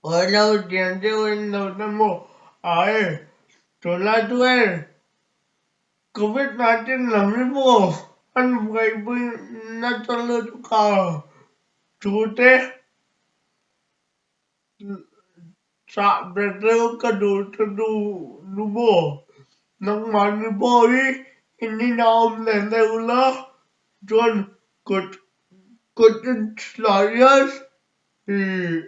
Lo tiang deuhin lo ta maw? Ai, tunlai chu hei Covid 19 lam hi maw an buaipui nasa lutuk a, thu te chah ber deuh ka duh ta nu nu maw? Nangmahni pawh hi in inah awm leh deuh la, chuan kut kut in thlai hian Ih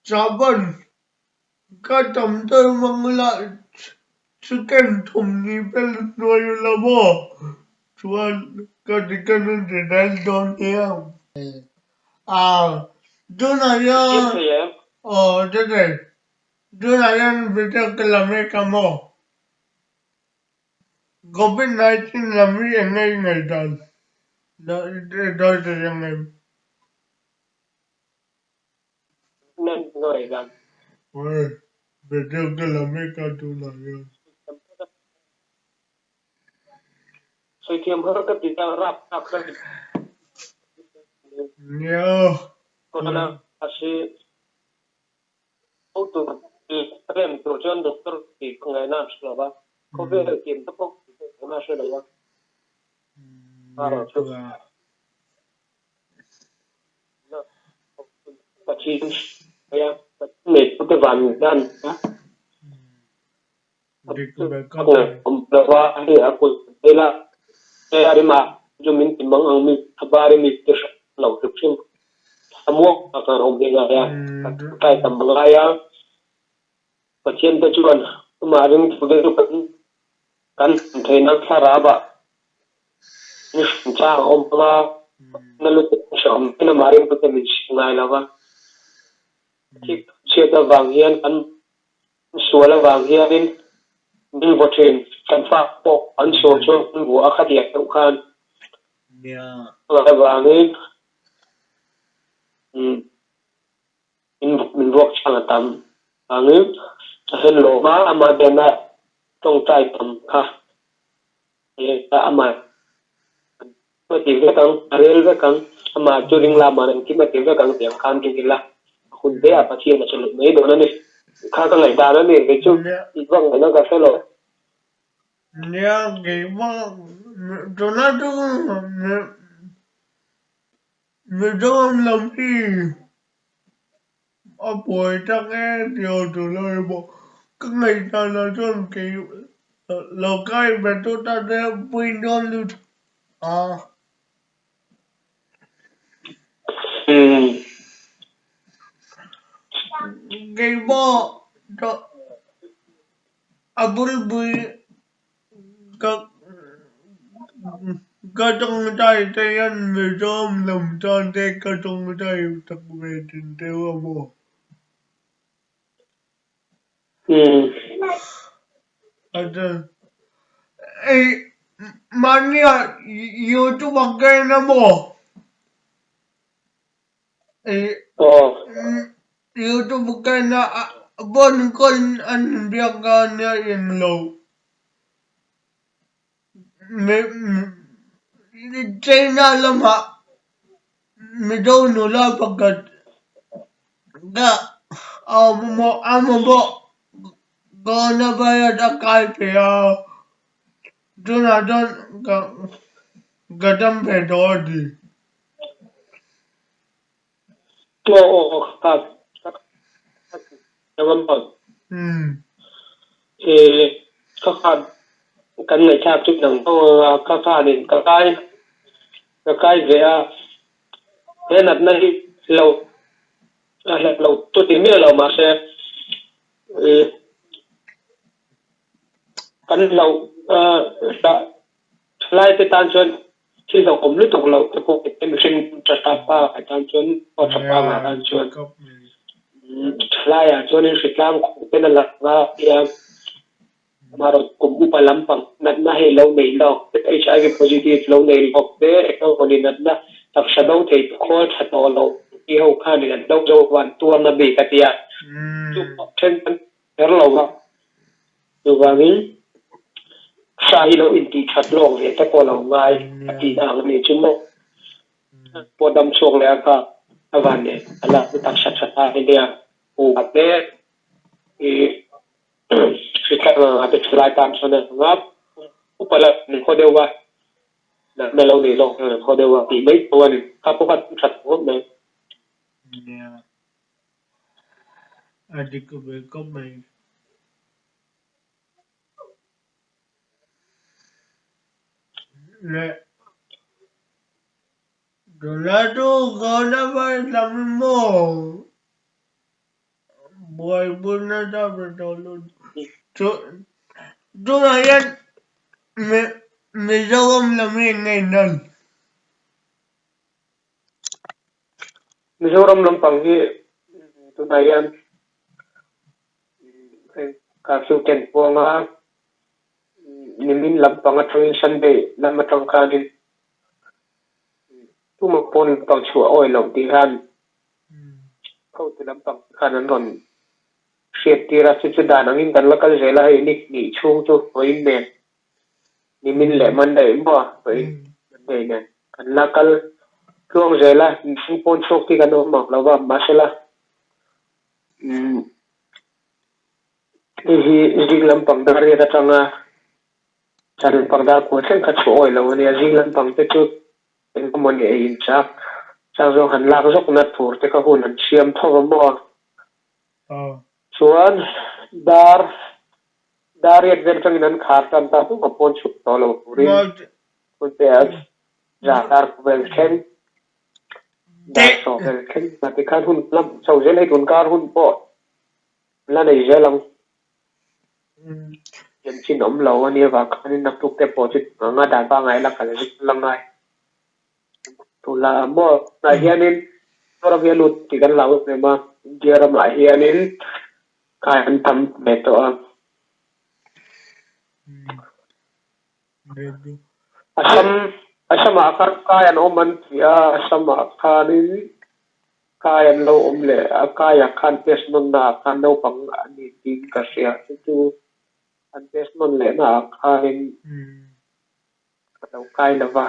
Chaban ka tam deuh hmang ila chicken thawmhni vel hnuai ila maw chuan ka chicken a ti daih dawn nia. Ah tunah hian aw chutei tunah hian video ka la mek a maw. Covid 19 lam hi eng nge i ngaihdan? Dawi thei ang em? Ngaihdan. Oi, video ka la mek a tunah hian. Sawi thiam har ka ti a, rap tak ka ti. Nia. Corona hi Hotu rem tur chuan doctor tih ka ngaihna an hre lo va, khawvel kim te pawh ngaihna a hre lo va. Pathian hria, Pathian neitute van dan a awm lo va, hei a kut ila rima chu min ti mang ang mi a bar i mi te hre lo hrim hrim. Thlamuang tak an awm hi ngai a, ka tawngtai tam ngai a, Pathian te chuan amah ringtu te chu kan kan hmu theihna thlarau ah ni hrim chang a awm ang a, na lutuk a hrehawm hian amah ringtu te min hrilh ngai lo va, thik chhiat avang hian kan sual avang hianin min vaw thin, kan fa pawh an sual chuan kan vua a khatiang deuh khan avangin Min vuak chang a tam vangin a hen lawm a, amah biakna tawngtai tam kha amah a ti vek ang, a rel vek ang, amah chu ring lamah engkim a ti vek ang tih ang khan ring ila a hun hle a, Pathian a che leh mai dawn a ni. Kha ka ngaihdan a ni, kei chu i vak ngaihna ka hre lo. Nia, keimah tuna chu Mizoram lam hi a buai tak em tih ho tur lo hi maw ka ngaihdan ah chuan kei lo kai ve tawh ta te pui dawn lutuk a. Kei pawh a bulpui Ka ka tawngtai te hian Mizoram lam tan te ka tawngtai tak ve thin deuh a maw? Ei mahnia YouTube a ka en a maw? Ei YouTube ka en a phone call an inbiak a nia englo. China lamah Mizo nula pakhat ka a mamawh coronavirus a kai thei a, tunah chuan ka dam ve tawh a ti. Ka fa kan ngaihthlak chu dang dang a, ka fa nen ka kai ka kai ve a, he natna hi lo a hlep lo chu ti miah lo mahse ih kan lo thalai te tan chuan Thil hlauhawm lutuk loh te pawh i mihring tha tha pa ngai tan chuan aw tha pa ngai tan chuan thalaiah chuanin hritlang khuh ten a lang a tia amaherawh kum upa lampang natna hei lo nei lawk te HIV positive lo nei lawk te engemaw ni natna taksa do thei khawl tha tawh loh ti ho khanin an lo zo van tuarna bik a tia chu pawh then kan Her lo va, chuvangin sa hi lo intih that lawk ve te pawh lo ngai a tih ang a ni chu maw. Pawh dam chhuak leh a kha. A van leh a lak chu taksa tha ta hi nia u a te i hritlang ang a te thalai tan chuan a anga upa la an haw deuh a natna lo nei zawk hian an haw deuh a tih mai pawh a ni kha pawh kha tha khawp mai. Nia a dik ve khawp mai. Le Ronaldo coronavirus lam maw buaipui nasa ve tawh lo chu tunah hian Mizoram lam hi eng nge in en? Mizoram lampang hi tunah hian curfew ken puanga nimin lampang atangin Sunday lam atang khanin Tumah pawn lampang chhuah awi loh tih khan hotu lampang khan an rawn hriat tir a, chu chu dan angin kan la kal zel a, hei ni hnih chhung chu vawiin nen nimin leh Monday maw vawiin Monday nen kan la kal tluang zel a, mihring pawn chhuak hi kan awm ang lo va, mahsela umm hei hi zing lampang dar riat atanga Chan pangdar kua thleng kha chhuah awih lo a nia, zing lampang te chu eng emaw ni ei in chak chak zawng han lak zawk na tur te kha hun an siam tho va maw? Chuan dar dar riat vel atangin an khar tan ta hluk a pawn chhuak tawh lo turin hun te a za dar vel thleng dar sawm vel thleng a tikhan hun lam chho zel hei tunkar hun pawh la nei zel ang. Chanchin awm lo a nia vang khanin naktuk te pawh chu anga dan pangngai la kal zut la ngai tula maw tunah hianin Mizoram hi a lut tih kan lau em em a India ramah hianin kai an tam ve tawh a. Assam Assam-ah khan kai an awm an ti a Assam-ah khanin Kai an lo awm leh a, kaiah khan test nawnnaah khan naupang a ni tiin ka hria. Chu chu an test nawn lehnaah khanin ka lo kai lo va,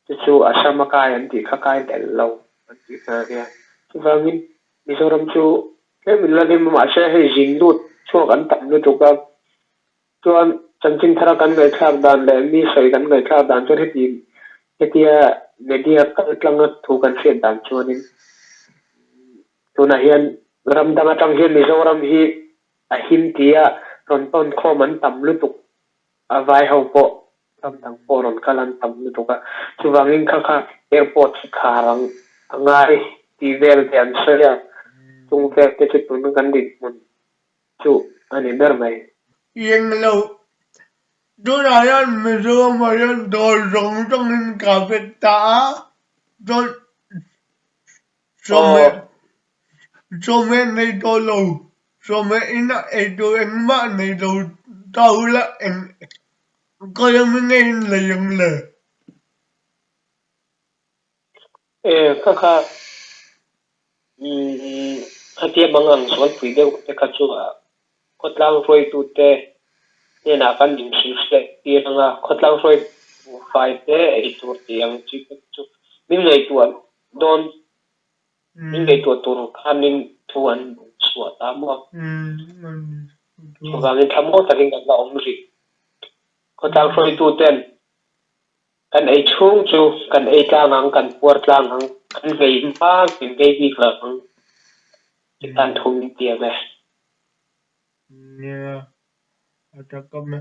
chu chu Assam a kai an tih kha kai tel lo an tih hna a nia. Chuvangin Mizoram chu tlem in la hlim a, mahse hei zin lut chhuak an tam lutuk a, chuan chanchin thara kan ngaihthlak dan leh mi sawi kan ngaihthlak dan chuan heti hetia media kal tlanga thu kan hriat dan chuanin tunah hian ram dang atang hian Mizoram hi a him tia rawn tawn khawm an tam lutuk a vai ho pawh ram dang pawh rawn kal an tam lutuk a chuvangin kha kha airport hi khar ang a ngai tih vel te an sawi a chung vel te chu tun kan dinhmun chu a ni ber mai. Eng lo, tunah hian Mizoramah hian dawr zawng zawngin ka vek ta a, chuan chawhmeh chawhmeh nei tawh lo, chawhmeh inah ei tur engmah nei lo ta ula eng khawi ami nge in lei ang le? E kha kha khatia bang ang sualpui deuh te kha chu khawtlang hruaitute hnenah kan inhrilh hreh tir ang a, khawtlang hruai buhfai te ei tur tih ang chi te chu min ngaihtuah dawn, min ngaihtuah tur khanin thu an chhuah ta maw? Chuvangin thlamuang takin kan la awm rih. Khawtlang hruaituten Kan ei chhung chu kan ei tlang ang, kan puar tlang ang, kan nghei hma min nghei bik lo ang ti tan thu min tiam e. Nia, a ta ka me.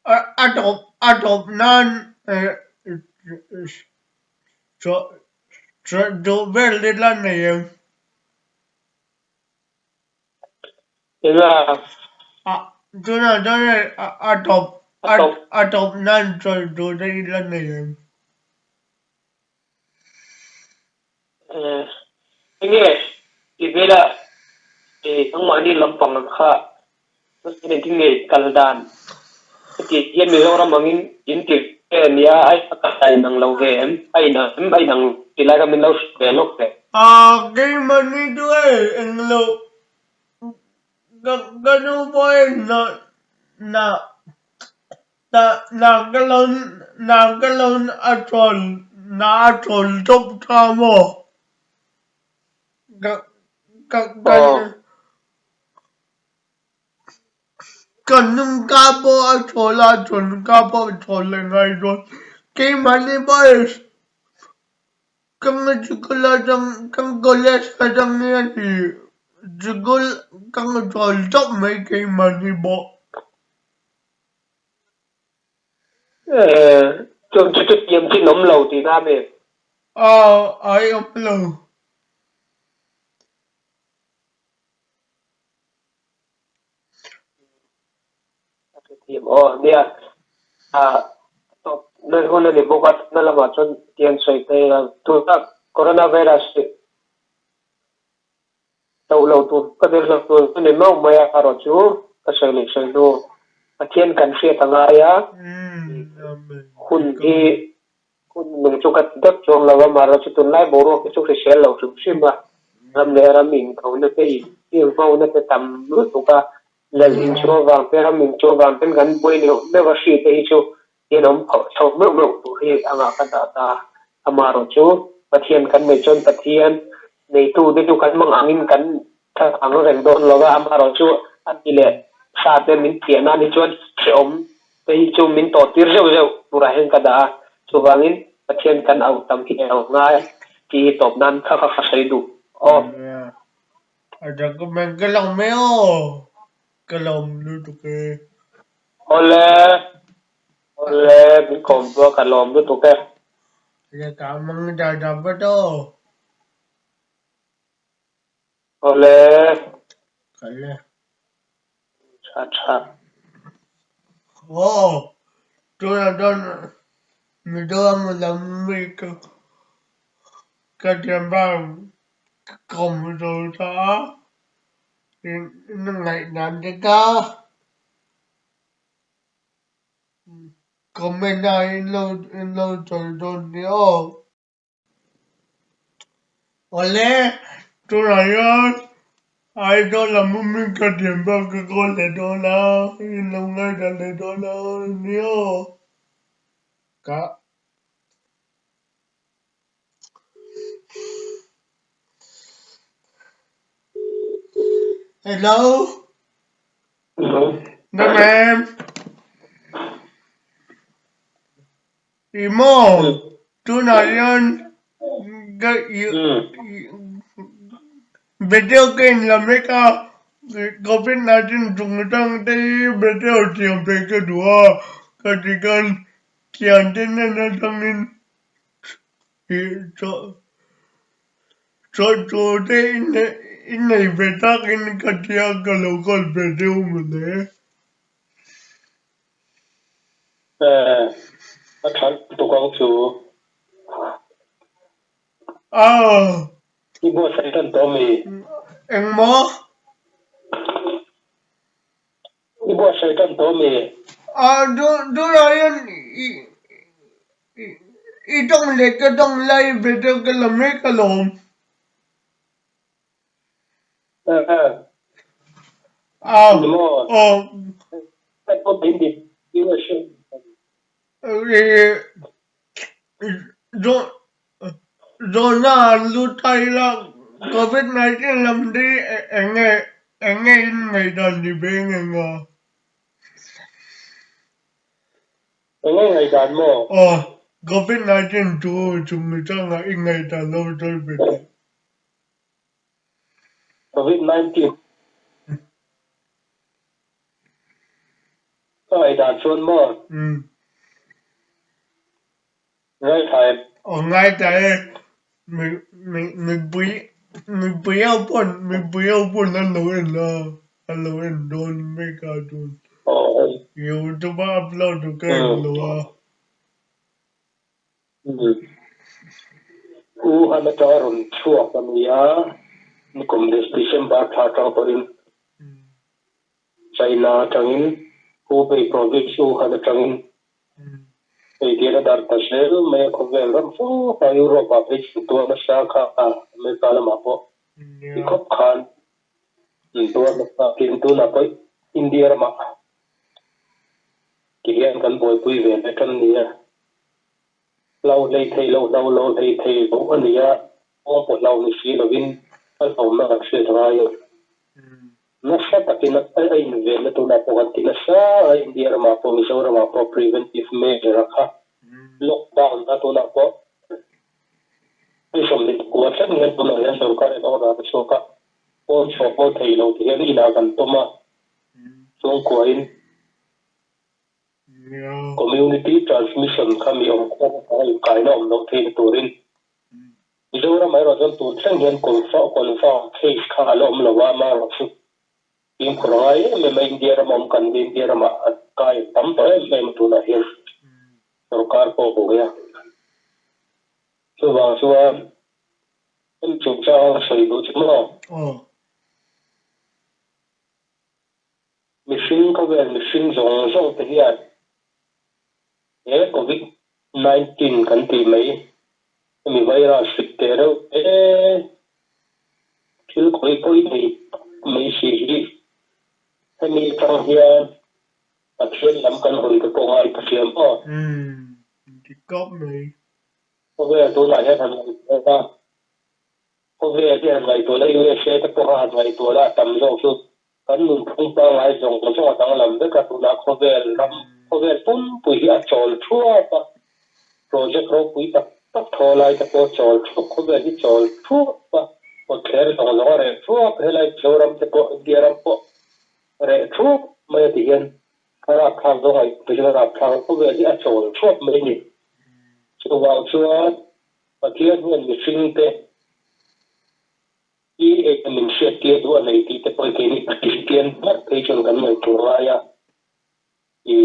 A tawp a tawp nan duh vel te la nei em? Eng a? Tunah chuan hei a tawp a tawp nan sawi tur te i la nei em? Enge i vela nangmahni lampang kha engtin nge kal dan heti hian Mizoram angin in ti ve a nia a kal a inang lo ve em? A inang em? A inang ti lai kha min lo hrilh ve lawk ve. Keimahni chu hei englo ka nu pawhin na na ka lo na ka lo a chawl na a chawl tawp tha maw? Ka ka ka ka nungka pawh a chawl a, chhunka pawh a chawl leh ngai dawn. Keimahni pawh ka sikul atang ka college atang hian ih sikul ka chawl tawp mai keimahni pawh. Chuan chu chu tiam chin awm lo tihna a mi? Aw, ai awm lo. Thiam aw nia a tawp na hun a ni bawk a na lamah chuan tian sawi thei a tuna coronavirus hi to lo tur ka ber lo tur a ni mauh mai a erawh chu ka sawi leh sawi hnu Pathian kan hriat a ngai a hun hi Hun nung chu ka ti deuh chuang lo a, mahrawh chu tunlai boruak hi chu hrisel lo hrim hrim a, ram leh ram inkhawhna te inhmawhna te tam lutuk a, lal inchu avang te ram inchu avang ten kan buai neuh neuh a hri te hi chu hian awm phauh chho meuh meuh tur hi angah ka dah ta a, mahrawh chu Pathian kan neih chuan Pathian neitu te chu kan mang angin kan tha ang reng dawn lo a, amaherawh chu a ni leh sa te min piah nan hi chuan hrehawm te hi chu min tawh tir zeuh zeuh turah hian ka dah a, chuvangin Pathian kan auh tam hi a lo ngai tih hi tawp nan kha kha ka sawi duh aw. A document ka lang mai aw, ka lawm lutuk e. Awle, awle min kawm chu a ka lawm lutuk e. Lehkha mang dar dar vat aw. Awle. Kal e. Tha tha. Aw, tunah chuan Mizoram lam mi ka ka thianpa ka kawm zo ta a, in ngaihdan te kha comment ah in lo in lo sawi dawn nia aw. Awle, tunah hian Aizawl lam awmin ka thiam bak ka kawl leh dawn a, in lo ngaihdan leh dawn a nia aw. Ka. Hello. Dam em? I maw? Tunah hian ka video ka in la mek a, Covid 19 chungchang te hi video siam ve ka duh a, ka ti khan thiante hnen atangin chawhtur te i nei ve takin ka tia ka lo call ve deuh mawle. A tha lutuk ang chu. Aw. I buatsaih tan tawh mi? Engmaw? I buatsaih tan tawh mi? Aw, tunah hian i tawng leh ka tawng lai video ka la mek alawm. Aw aw. Zawhna an lut ta ila Covid 19 lam hi enge enge in ngaihdan ni ve nge nga? Enge ngaihdan maw? Aw Covid 19 chu chungchangah i ngaihdan lo sawi ve teh. Covid 19 Ka ngaihdan chuan maw? Ngaithla em? Aw ngaithla e, mi mi mipui mipui ho pawn mipui ho pawn an lo en a, an lo en dawn mek a chuan youtube a upload tu ka en lo a. Wuhan atanga rawn chhuak a ni a, nikum December thla atang pawhin China atangin Hubei province Wuhan atangin hei hian a dar ta zel mai a, khawvel ram hrang hrang Europe ah phei chuan tuar nasa kha America lamah pawh ti khawp khan tuar nasa tin tunah pawh India ramah ti hian kan buaipui ve leh tan a ni a. Hlo hlei thei lo, hlo lo hlei thei lo a ni a, kawng pawh hlo ni si lovin A hlawmna kan hriat a ngai a. Nasa takin a invenna tunah pawh kan ti nasa a, India ramah pawh Mizoramah pawh preventive measure a kha lockdown a tunah pawh hei 24 thleng hian tunah hian sorkar in order a chhuak a, pawn chhuah pawh thei lo ti hian inah kan tawm a, chhungkuain community transmission kha mi awmkhawm atanga inkaina awm loh theihna turin Mizoram erawh chuan tun thleng hian confirm case kha a la awm lo a, amaherawhchu fimkhur a ngai em em a, India rama awm kan ni, India ramah a kai tam tawh em em a tunah hian sorkar pawh buai a. Chuvang chuan hemi chungchang a sawi duh chu maw? Mihring khawvel mihring zawng zawng te hian he covid 19 kan tih mai Hemi virus hrik teh reuh te thil khawih pawi thei tak mai si hi hemi atang hian Pathian lam kan hawi te pawh ngai ka hria maw? Umm dik kawp mai. Khawvel tunah hian han ngaihtuah a, khawvel hi han ngaihtuah la USA te pawh kha han ngaihtuah la a tam zawk chu kan nunphung pangngai zawng zawng a danglam vek a, tunah khawvel ram khawvel pumpui hi a chawl thuap a, project ropui tak tak thaw lai te pawh chawl thuap, khawvel hi chawl thuap a, kawtthler zawng zawng a reh thuap, helai Mizoram te pawh India ram pawh reh thuap mai a ti hian a rapthlak zawng a inpui a rapthlak a, khawvel hi a chawl thuap mai a ni. Chuvang chuan Pathian hian mihring te I eng min hriattir duh a nei tih te pawh hi keini Kristian hmar phei chuan kan ngaihtuah ngai a. I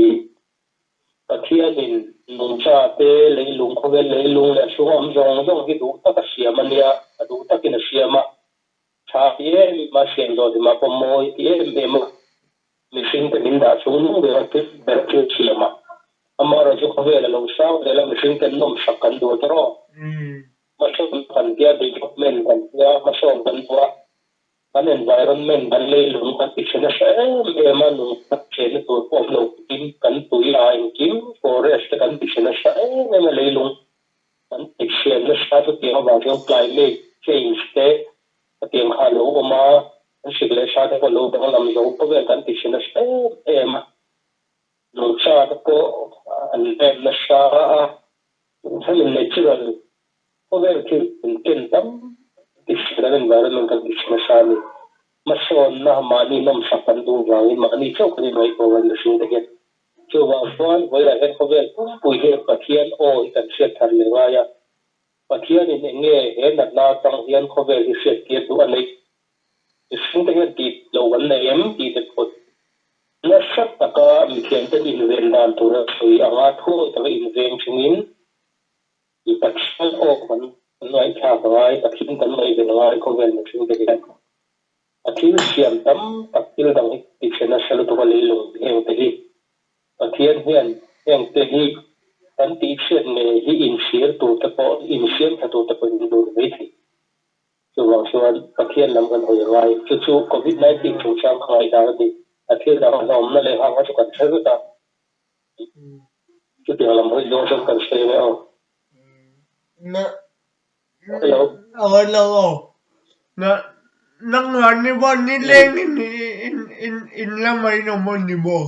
Pathianin nungcha te, leilung, khawvel leilung leh a chhunga awm zawng zawng hi duh taka siam a nia, a duh takin a siam a. Tha ti em em a, siam zawh hlimah pawh mawi ti em em a, mihringte min dah chung nung ber a thil ber thil siam a. Amaherawhchu khawvel a lo sang zel a, mihringten nawmsak kan duh ta rawh. Hmasawn kan tia, development kan tia, hmasawn kan duh a, kan environment, kan leilung kan ti chhe nasa em em a, nungcha chenna tur pawh awm lo kim, kan tui a engkim, forest te kan ti chhe nasa em em a, leilung kan ti chhiat nasa chutiang avang chuan climate change te hetiang kha a lo awm a, kan hrik leh hra te pawh a lo danglam zo khawvel kan ti chhe nasa em em a, nungcha te pawh an rem nasa a. Hemi natural khawvel thil ken tam ti kan environment kan ti chhe nasa a ni. Hmasawnna mahni nawmsak kan duh vangin mahni chauh kan inngaihtuah ngai mihring te hian. Chuvang chuan vawilah hian khawvel pumpui hi Pathian aw hi kan hriat thar leh ngai a. Pathianin eng nge he natna atang hian khawvel hi hriattir duh a neih? Mihring te hian tih loh kan nei em tih te pawh Nasa taka mithiamten inven dan tur a sawi anga thuawi taka inveng chungin i Pathian aw kan ngaihthlak a ngai, Pathian kan ngaihven a ngai khawvel mihring te hian a thil siam tam tak thil dang hi ti chhe nasa lutuk a leilung heng te hi Pathian hian heng te hi kan tihchhiat ngei hi inchhir tur te pawh insiam tha tur te pawh in duh mai thei. Chuvang chuan Pathian lam kan hawi a ngai. Chu chu Covid 19 chungchang ka ngaihdan a ni. A thil dang a hlawmna leh hang kha chu kan hre vek a. Chutiang lam hawi zawng chuan kan sawi ange aw. Hello. Hello aw. Na nangmah ni pawh nileng in in in lamah in awm a ni maw?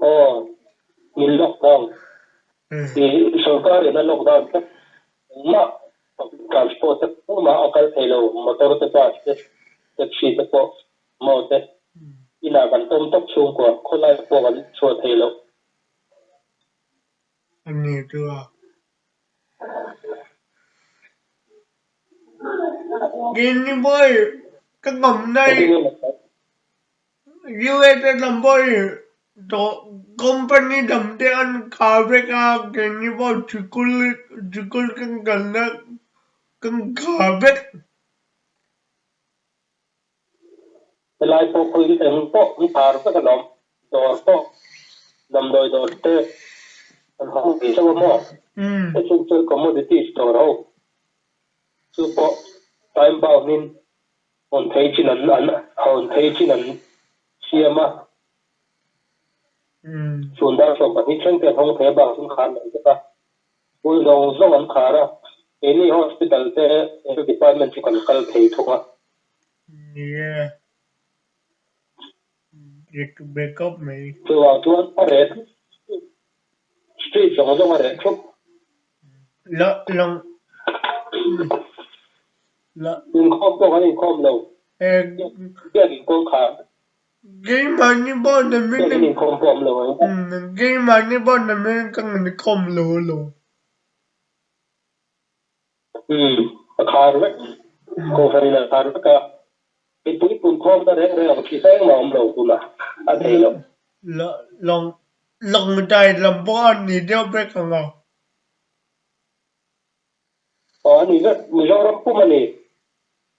Aw, min lockdown. I sorkar in a lockdown tlat. Engmah public transport te pawh a kal thei lo, motor te bus te taxi te pawh maw te inah kan tawm tawp chhungkua khawlai pawh kan chhuah thei lo. A ni chu a. Keini pawh i ka kawmna i. USA lam pawhin company dang te an khar vek a, keini pawh sikul sikul kan kalna kan khar vek. Helai pawh khawiin eng pawh an khar vek alawm, dawr pawh damdawi dawr te an hawng thei chauh a maw? Essential commodities dawr ho chu pawh time bound in Hawn thei chin an an hawn thei chin an siam a. Chhun dar 12 thleng te an hawng thei a, bak chu an khar mai bawk a. School zawng zawng an khar a. Keini hospital te health department chu kan kal thei thung a. Nia. Dik be kawp mai. Chuvang chuan a reh street zawng zawng a reh thup. La lang la. Inkhawm pawh kan inkhawm lo. Biak inkawngkhar. Keimahni pawh na min Biak in inkhawm pawh awm lo ang. Keimahni pawh na min ka inkhawm lo lo. Umm, a khar vek. Kohhran in a khar vek a. Mipui punkhawm na reng reng ang chi kha engmah a awm lo tunah a thei lo. Lawng lawngdai lam pawh a ni deuh vek ang a. Aw a ni vek, Mizoram pum a ni.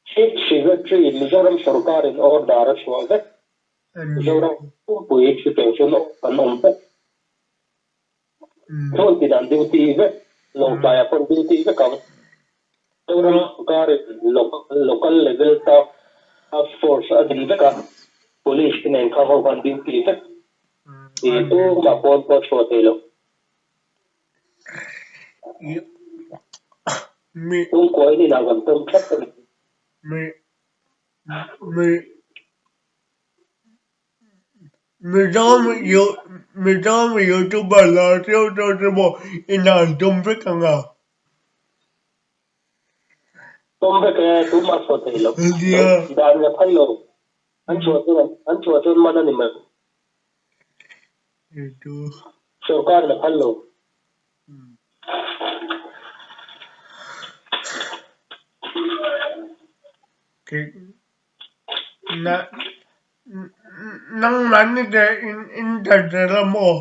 Chief Secretary in Mizoram sorkar in order a chhuah vek. Mizoram pumpui chuteng chuan an awm vek. Hmun ti dan duty vek, Lawngtlaiah pawh duty vek ang. Mizoram sorkarin local level task force a din vek a, police te nen khang ho khan duty vek. Ih tumah pawn pawh chhuah thei lo. Chhungkua in inah kan pawm thlap a ni. Mizoram YouTuber lar deuh deuh te pawh inah an tum vek ang a. Tum vek e, tumah chhuah thei lo. Dan ka phal lo. An chhuah chuan an chhuah chuan man a ni mai. Sorkar in a phal lo. Nangmahni te in tha zel a maw?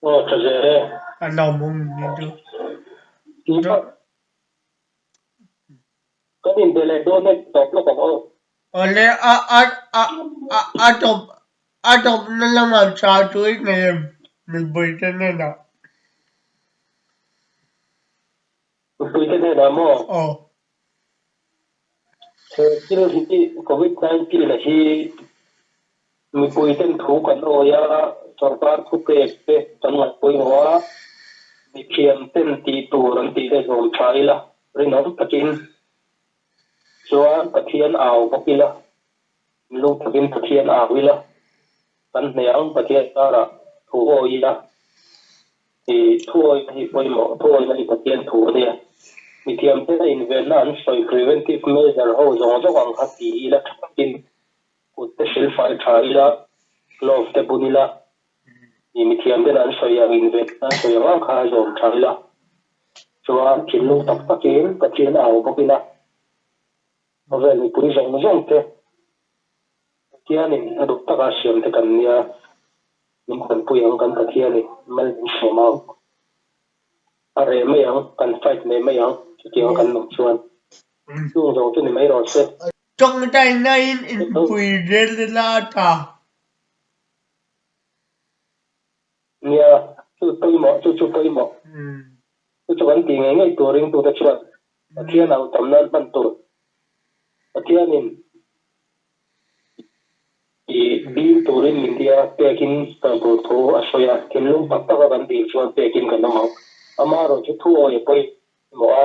Aw tha zel e. A lawmawm ni chu. Kan inbe leh dawn e tawp lawk ang aw. Awle a a a a tawp a tawpna lamah tha chu i nei em mipuite hnenah? Mipuite hnenah maw? Aw. He thil hi Covid 19 a hi mipuiten thu kan awi a, sorkar thupek te kan ngaih pawimawh a, mithiam ten tih tur an tih te zawm tha ila rinawm takin chuan Pathian au bawk ila, lung takin Pathian au ila, kan hneh ang Pathian karah thu awi ila. I thuawihna hi pawimawh, thuawihna hi Pathian thu a nia. Mithiam tena invenna an sawi preventive measure ho zawng zawng ang kha ti ila tha takin kut te silfai tha ila, glove te bun ila, i mithiam tena an sawi ang invenna an sawi ang ang kha zawm tha ila, chuan thinlung tak takin Pathian au bawk ila, khawvel mipui zawng zawng te Pathianin a duh taka siam te kan nia. Min tanpui ang kan Pathianin mal min sawm ang. A reh mai ang, kan fight leh mai ang chutiang kan awm chuan. Chung zawng chu ni mai rawh se. Tawngtaina in inpui zel ila a tha. Nia, chu pawimawh, chu chu pawimawh. Chu chu kan tih ngei ngei tur ringtute chuan Pathian auh tam nan hman tur. Pathianin. I dil turin min tia pekin kan tur thu a sawi a, thinlung tak taka kan dil chuan pekin kan awm ang. Amaherawh chu thu awi a pawimawh a,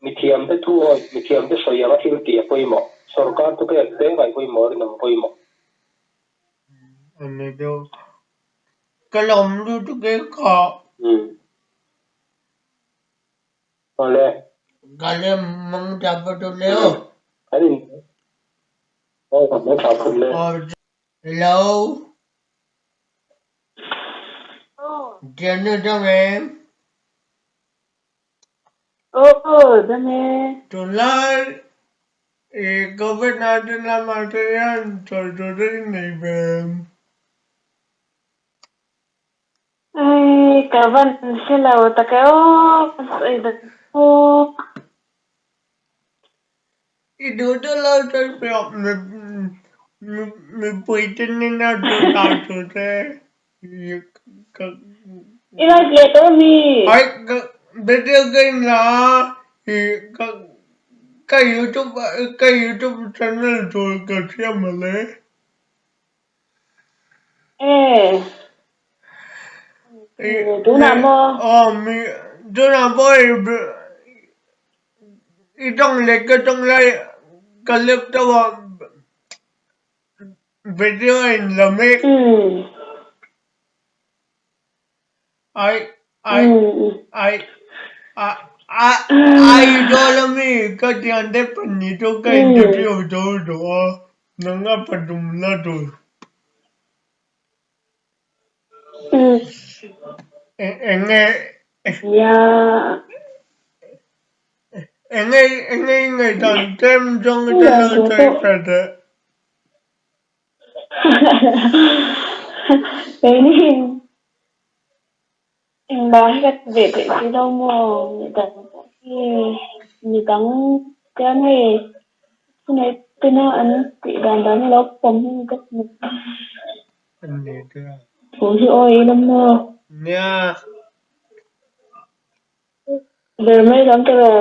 mithiamte thu awi, mithiamte sawi anga thil tih a pawimawh. Sorkar thu pek te ngaih pawimawh rinawm a pawimawh. Ani deuh. Ka lawm lutuk e kha. Umm. Awle. Ka lem mang ta pawh chu le aw. Kan in aw ka hmu tha phut le. Hello. Thiannu dam em? Aw dam e. Tunlai i Covid 19 lamah te hian sawi tur te i nei ve em? Ai, ka van hre lo tak e aw, ka sawi dak aw. I duh duh lo chuan piah mipui te nena duh dan tur te ka. I like leh tawh ami? Ai, ka video ka en la a, ka ka youtube ka youtube channel tur ka hria mawle. E. Tunah maw? Aw mi tunah pawh i i tawng leh ka tawng lai ka laptop ah video a in la mek. Ai ai ai a a Aizawl ami ka thiante pahnih chu ka interview zo duh a nanga pathum la tur. Eng nge eng nge eng nge i ngaihdan tlem zawng te lo sawi ve teh. Keini engmah hi ka ti ve theih si lo maw midang pawh hi midang chuan hei thunei tena an tih dan dan hi lo pawm hi ka hmu thu hi awi ila maw. Nia. Ber mai lam ta lo.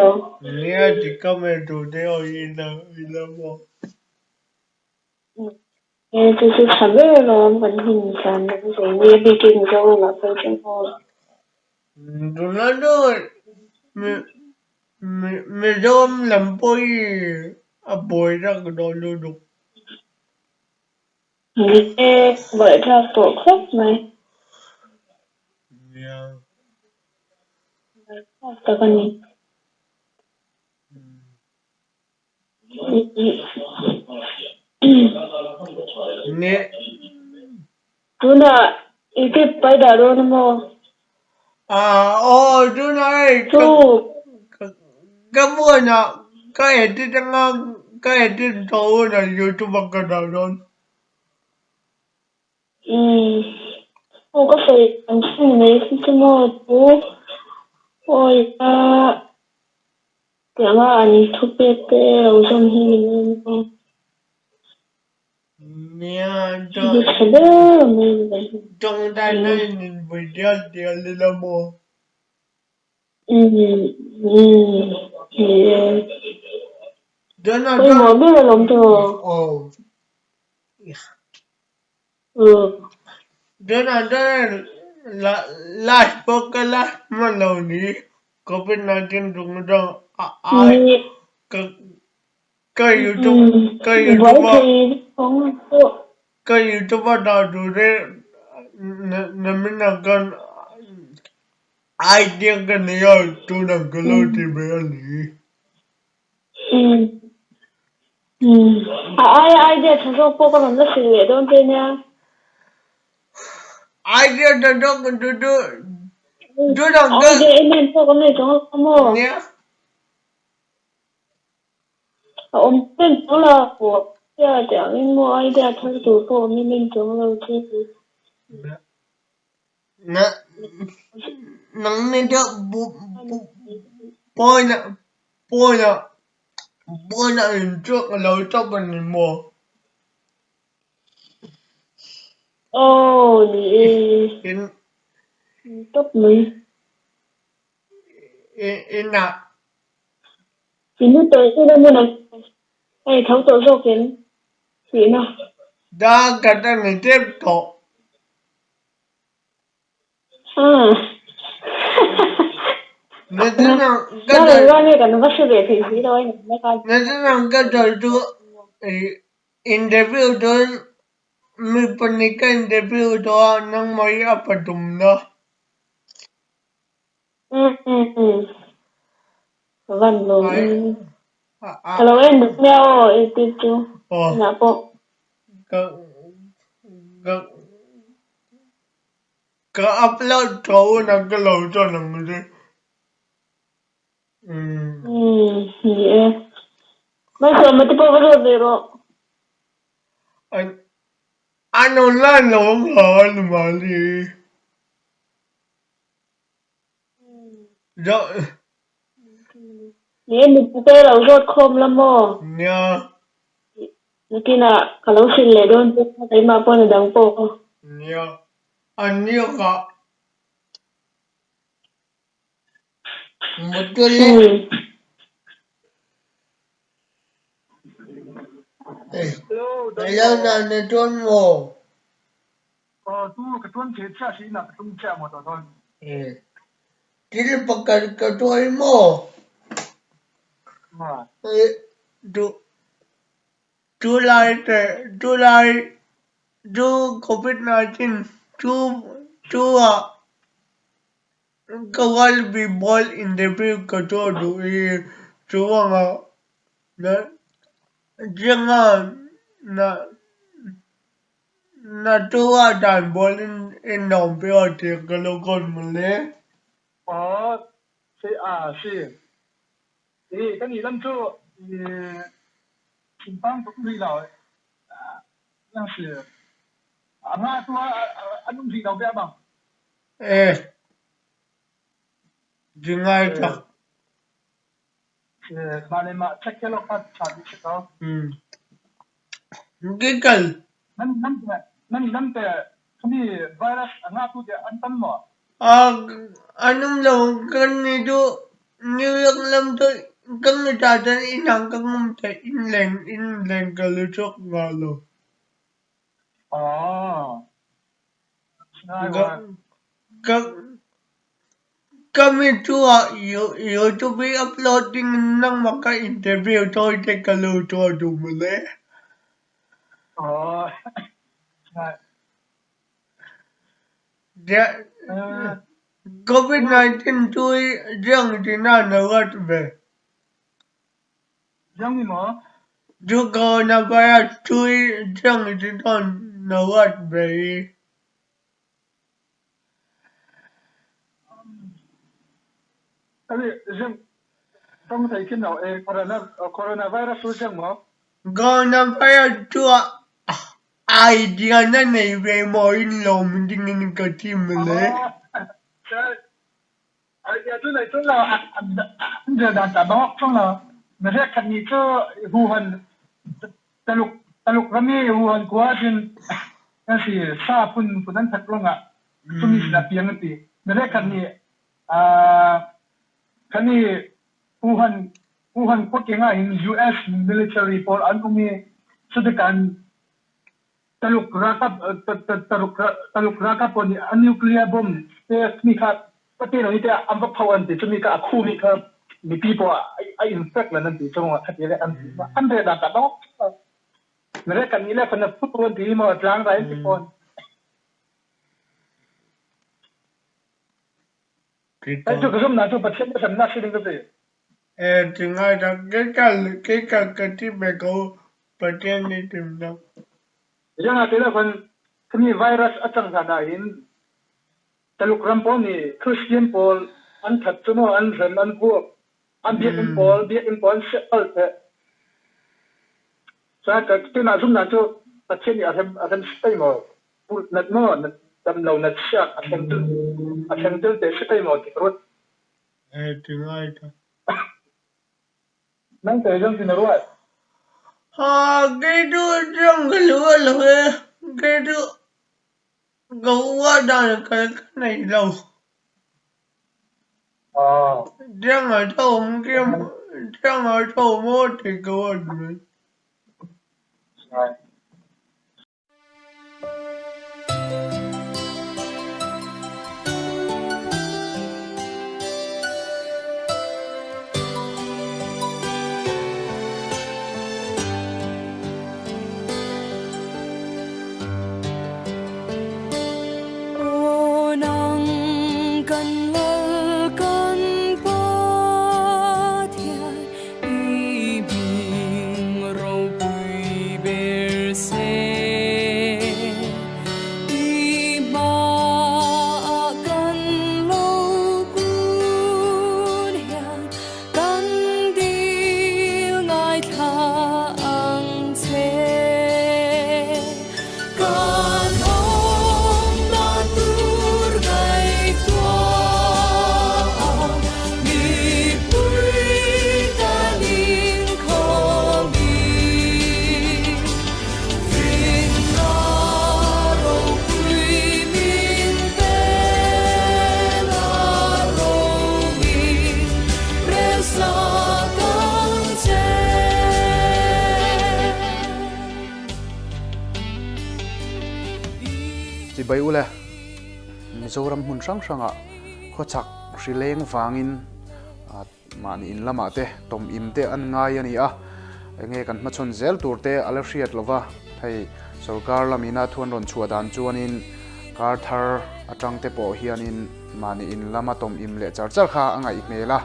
Nia ti ka mai tur te awi ila ila maw. He chu chu tha ber alawm kan hun tlan lam ve ni a bikin Mizoram ah phei chuan aw. Tunlai chu Mizoram lam pawh hi a buai tak dawn lutuk. Ni e, buaithlak tawh khawp mai. Nia. Buaithlak tak a ni. Tunah i tip pai dah dawn a maw? Aw tunah hei ka phone ah ka edit anga ka edit zawh hunah youtube ah ka dah dawn. Umm aw ka sawi ang che ni mai chu maw chu awi a. Tianga an thu pek te lo zawm hi ni mai maw? Nia Hi tha ber mai ni mai. Tawngtai na in in vui dial dial ila maw? Umm umm ni e. Tunah Pawimawh ber alawm tawh. Aw. Umm. Tunah chuan last pawh ka last hman lo ni. Covid 19 chung chuan a ka ka YouTube ka YouTube a ka YouTube a dah tur te namina kan idea ka nei a tunah ka lo ti ve a ni. A aia idea tha zawk pawh ka rawn la hrilh leh dawn che nia. Idea tha zawk chu chu tunah ka Idea em em pawh kan nei chuang lo maw? Nia. A awm em chuang lo tia tiangin maw idea thar tur pawh awm em em chuang lo che. Na nang ni deuh pawina pawina pawina in chuak a lo chawp a ni maw? Aw ni e. In tawp mai. Inah. I nu tawh chu la hmun a hei tho tawh zawk em tihna. Dar khat a ni tep tawh. Interview chuan mi pahnih ka interview tawh a nangmah hi a pathumna. Ka upload tawh hunah ka lo chuan ang che. Umm ni e. Malsawma te pawh va zawt ve rawh. An online lo ang ha a ni mahni. Ni e mipui te lo zawt khawm la maw? Nia. Nakinah ka lo hrilh leh dawn che a keimah pawn a dang pawh. Nia. An niak ah. Mutuli. Hello, Hello, Daniel. Nana chuan maw? Aw tu ka tuan thei chiah si ina ka tum chiah maw tawh dawn. Thil pakhat ka tuai maw? Tulai te tulai tu covid 19 tu tu ah ka rugby ball interview ka tuah duh i cu ruangah na na Na tuah dan bawl in nawm pe aw tiah ka lo kawl mawle. Aw si a si. I kan i lam cu i thinpang tuk rih lo. Yang si. A nga tu an um rih lo bia bang. Eh. Di ngai tak. Mah le mah check ke lo kha tha bik si ko. Kikal. Nan nan nan nan te khami virus a ngatu te an tam maw? An um lo kan ni cu New York lam cu kan ni ta cun inn ah kan um te inn leng inn leng ka lu chuak nga lo. Oh. Ka Ka mit ah YouTube i upload dingin nangmah ka interview tawite ka lo tuah duh mawle. COVID-19 tu hi ziang tin ah na ruat ve? Cu coronavirus tu hi ziang tin ah na ruat ve i? Coronavirus cu idea na nei ve maw in lawm dingin ka chim le. Taluk Taluk ram i Wuhan khua ahcun kan si sa phunphun an that ruangah cumi sin ah piang an ti. Mirek nih kan i Wuhan Wuhan khua keng ah hin US military pawl an um i cutikah Taluk ralkap Taluk ralkap pawl nih a nuclear bomb te mi kha pate lo te an va pho an ti cumi kha a khu mi kha mipi pawl a infect lan an ti chung ah khati le an an re dan ta dok mere kan ni le kan phu an ti mo tlang rai an ti phone. Ai cu ka zum na cu Pathian na na si ding ka ti. Eh tingai da ke kal ke kal ka ti be ko Pathian ni tim da. Yang a te la kan kami virus a cang hna na hin Taluk ram pawl nih Christian pawl an that cu maw an hrem an vuak an biakinn pawl biakinn pawl an siah pal teh. Sa ka tuna zum na cu Pathian nih a hrem si maw nat maw na dam lo na chiak a thleng tul a thleng tul te si thei maw ti ka ruat. Eh ti ngai ta. Nang te zong tin na ruat. Ha kei tu zong ka lu lo e kei tu ka ua dan ka nei lo. Tiang a tho kim tiang a tho mo ti ka ruat mi. Aw nang kan lal kan Pathian i hming ropui ber. Chibai ule, Mizoram hmun hrang hrangah khawchhak hri leng vangin mahni in lamah te tawm im te an ngai a ni a, enge kan hmachhawn zel tur te a la hriat lova, hei sorkar lamina thu an rawn chhuah dan chuanin kar thar atang te pawh hianin mahni in lama tawm im leh char char kha a ngaih hmel a,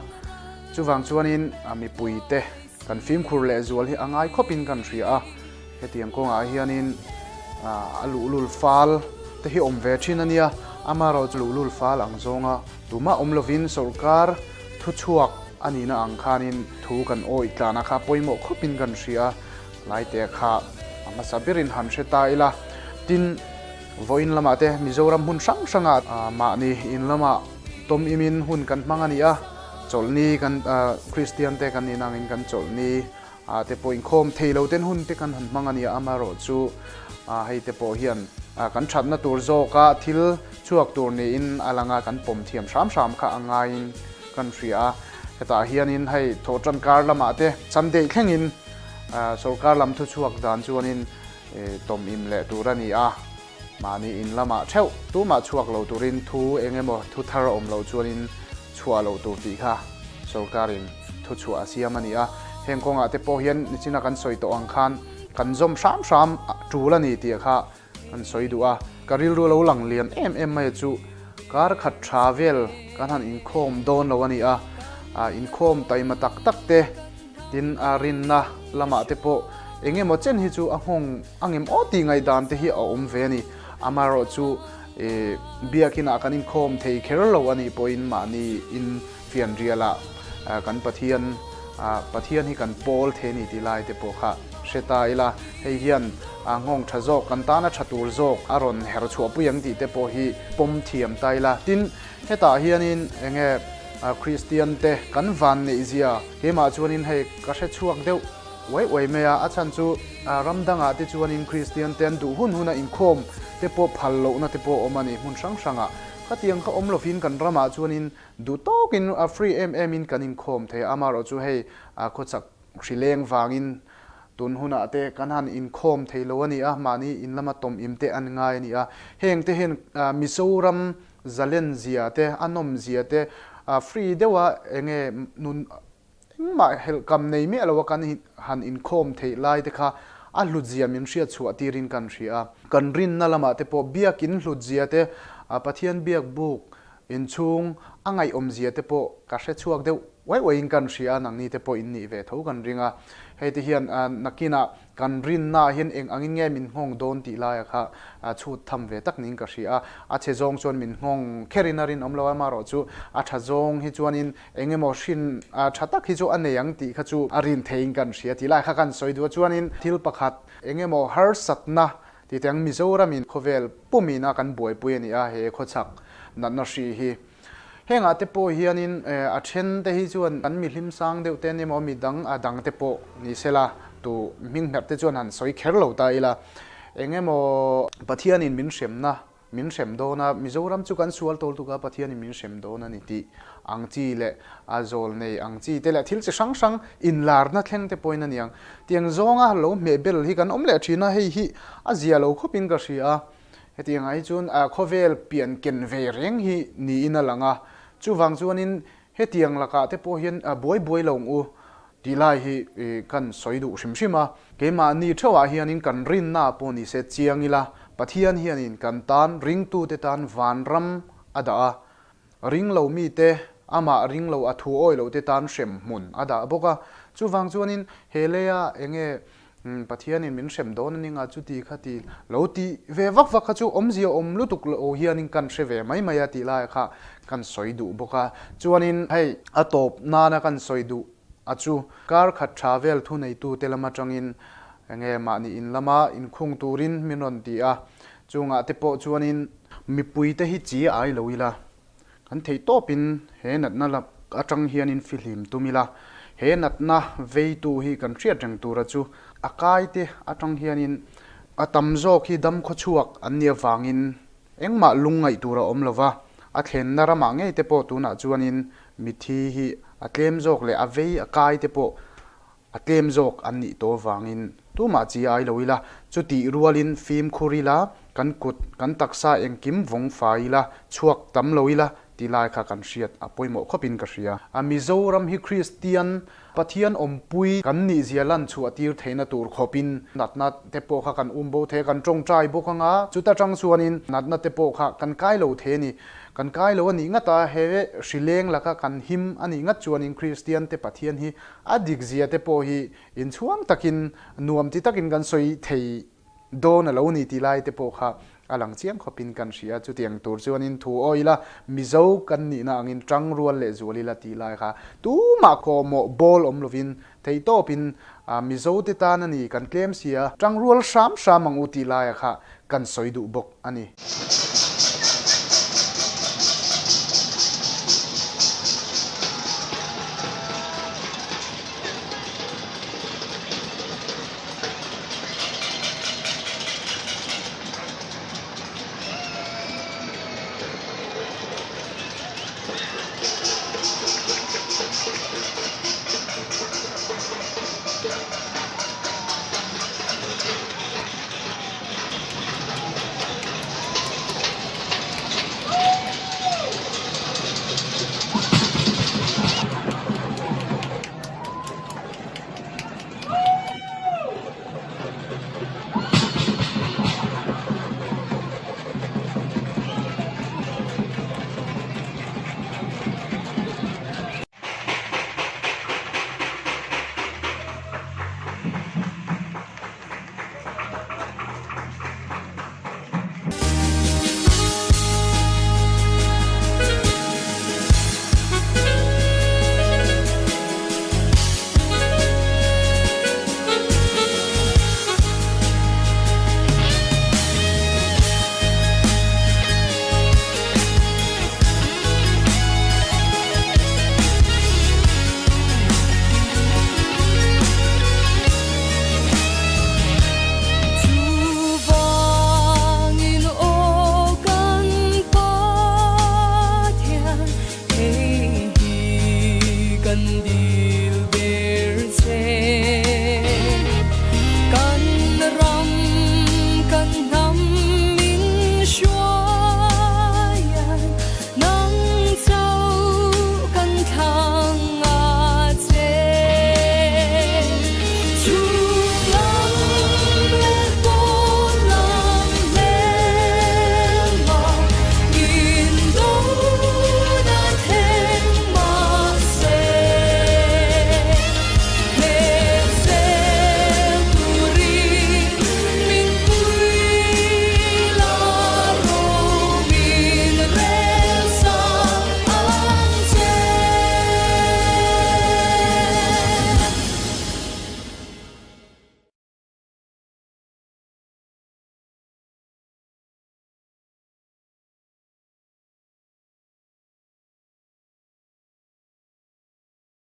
chuvang chuanin mipui te kan fimkhur leh zual hi a ngai khawpin kan hria a. Hetiang kawngah hianin a luhlul fal te hi awm ve thin a nia, amaherawhchu luhlul fal ang zawnga tumah awm lovin sawrkar thuchhuak a nihna ang khanin thu kan awih tlana kha pawimawh khawpin kan hria a, laite kha a hmasa berin han hre ta ila. Tin, vawiin lamah te Mizoram hmun hrang hrangah mahni in lamah tawm imin hun kan hmang a ni a, chawlhni kan Kristian te kan nihna angin kan chawlhni Ah te pawh inkhawm thei lo ten hun te kan han hmang a nia, amaherawhchu hei te pawh hian kan thatna tur zawka thil chhuak tur niin a lang a, kan pawm thiam hram hram kha a ngaiin kan hria a. Hetah hianin hei thawhtan kar lamah te Sunday thlengin sorkar lam thuchhuak dan chuanin tawm im leh tur a ni a, mahni in lamah theuh tumah chhuak lo turin thu eng emaw thu thar a awm loh chuanin chhuah loh tur tih kha sorkarin thuchhuah a siam a ni a. Heng kawngah te pawh hian nichina kan sawi tawh ang khan kan zawm hram hram tul a ni tih kha kan sawi duh a. Ka rilru lo lang lian em em mai chu kar khat tha vel kan han inkhawm dawn lo a ni a, inkhawm taima tak tak te tin a rinna lamah te pawh eng emaw chen hi chu a nghawng angem aw tih ngaihdan te hi a awm ve a ni. Amaherawhchu I biakinah kan inkhawm thei kher lo a nih pawhin mahni in fianrialah kan Pathian Pathian hi kan pawl thei a ni tih lai te pawh kha hre ta ila, hei hian nghawng tha zawk kan tana tha tur zawk a rawn her chhuahpui ang tih te pawh hi pawm thiam ta ila. Tin, hetah hianin enge Kristian te kan van neihzia keimah chuanin hei ka hre chhuak deuh Uai uai mai a, a chhan chu ram dangah te chuanin Kristian te an duh hun huna inkhawm te pawh phal lohna te pawh a awm a ni hmun hrang hrangah. Khatiang kha awm lovin kan ramah chuanin duh tawkin free em emin kan inkhawm thei a, amaherawhchu hei khawchak hri leng vangin tun hunah te kan han inkhawm thei lo a ni a, mahni in lama tawm im te an ngai a ni a. Heng te hian Mizoram zalen zia te, a nawm zia te free deuha enge nun Engmah helhkam nei miah lo a kan han inkhawm theih lai te kha a hlutzia min hriat chhuah tirin kan hria a. Kan rinna lamah te pawh biakin hlutzia te, Pathian biak buk inchhung a ngaihawmzia te pawh ka hre chhuak deuh uai uaiin kan hria a, nangni te pawh in nih ve tho kan ring a. Hei te hian nakinah Kan rinnaah hian eng angin nge min nghawng dawn tih laia kha chhut tham ve tak niin ka hria a. A chhe zawng chuan min nghawng kherin a rinawm lo a, amaherawh chu a tha zawng hi chuanin eng emaw hrin tha tak hi chu a nei ang tih kha chu a rin theiin kan hria tih lai kha kan sawi duh a. Chuanin thil pakhat eng emaw harsatna tih te ang Mizoramin khawvel pumina kan buaipui a ni a, he khawchhak natna hri hi. Hengah te pawh hianin a then te hi chuan kan mi hlim sang deuh te an emaw mi dang a dang te pawh ni sela tu hming hmerh te chuan han sawi kher lo ta ila. Eng emaw Pathianin min hremna min hrem dawn a, Mizoram chu kan sual tawl tuk a Pathianin min hrem dawn a ni tih ang chi leh a zawl nei ang chi te leh thil chi hrang hrang inlarna thleng te pawhin a ni ang. Tiang zawnga lo hmehbel hi kan awm leh thin a, hei hi a zia lo khawpin ka hria a. Hetiang ah hi chuan khawvel pian ken ve reng hi niin a lang a, chuvang chuanin hetiang lakah te pawh hian buai buai lo ang u tih lai hi kan sawi duh hrim hrim a. Keimahni theuhah hianin kan rinna pawh ni se chiang ila, Pathian hianin kan tan ringtute tan vanram a dah a, ringlo mite amah ringlo a thu awi lote tan hremhmun a dah bawk a. Chuvang chuanin he leia enge Pathianin min hrem dawn a ning a, chuti kha ti lo tih ve vak vak kha chu awmzia awm lutuk lo hianin kan hre ve mai mai a tih laia kha kan sawi duh bawk a. Chuanin hei a tawp nana kan sawi duh a chu kar khat tha vel thuneitute lam atangin enge mahni in lama inkhung turin min rawn ti a, chungah te pawh chuanin mipuite hi chi ai lo ila Kan theih tawpin he natna lak atang hianin fihlim tum ila, he natna veitu hi kan hriat reng tura chu a kaite atang hianin a tam zawk hi dam khawchhuak an nih avangin engmah lungngaih tur a awm lova, a thlenna ramah ngei te pawh tunah chuanin mithi hi a tlem zawk leh a vei a kaite pawh A tlem zawk an nih tawh avangin tumah chi ai lo ila, chutih rualin fimkhur ila, kan kut, kan taksa engkim vawng fai ila, chhuak tam lo ila tih lai kha kan hriat a pawimawh khawpin ka hria. A Mizoram hi Kristian Pathian awmpui kan nihzia lan chhuah tir theihna tur khawpin natna te pawh kha kan um bo thei a, kan tawngtai bawk anga, chuta tang chuanin natna te pawh kha kan kai lo thei a ni. Kan kai lo a nih ngat a, he hri leng laka kan him a nih ngat chuanin Kristian te Pathian hi a dikzia te pawh hi inchhuang takin nuam ti takin kan sawi thei dawn a lo ni tih lai te pawh kha a lang chiang khawpin kan hria. Chutiang tur chuanin thu aw ila, Mizo kan nihna angin tang rual leh zual ila tih lai kha tumah kawhmawh bawl awm lovin theihtawpin Mizo te tan a ni kan tlem sia, tang rual hram hram ang u tih laia kha kan sawi duh bawk a ni.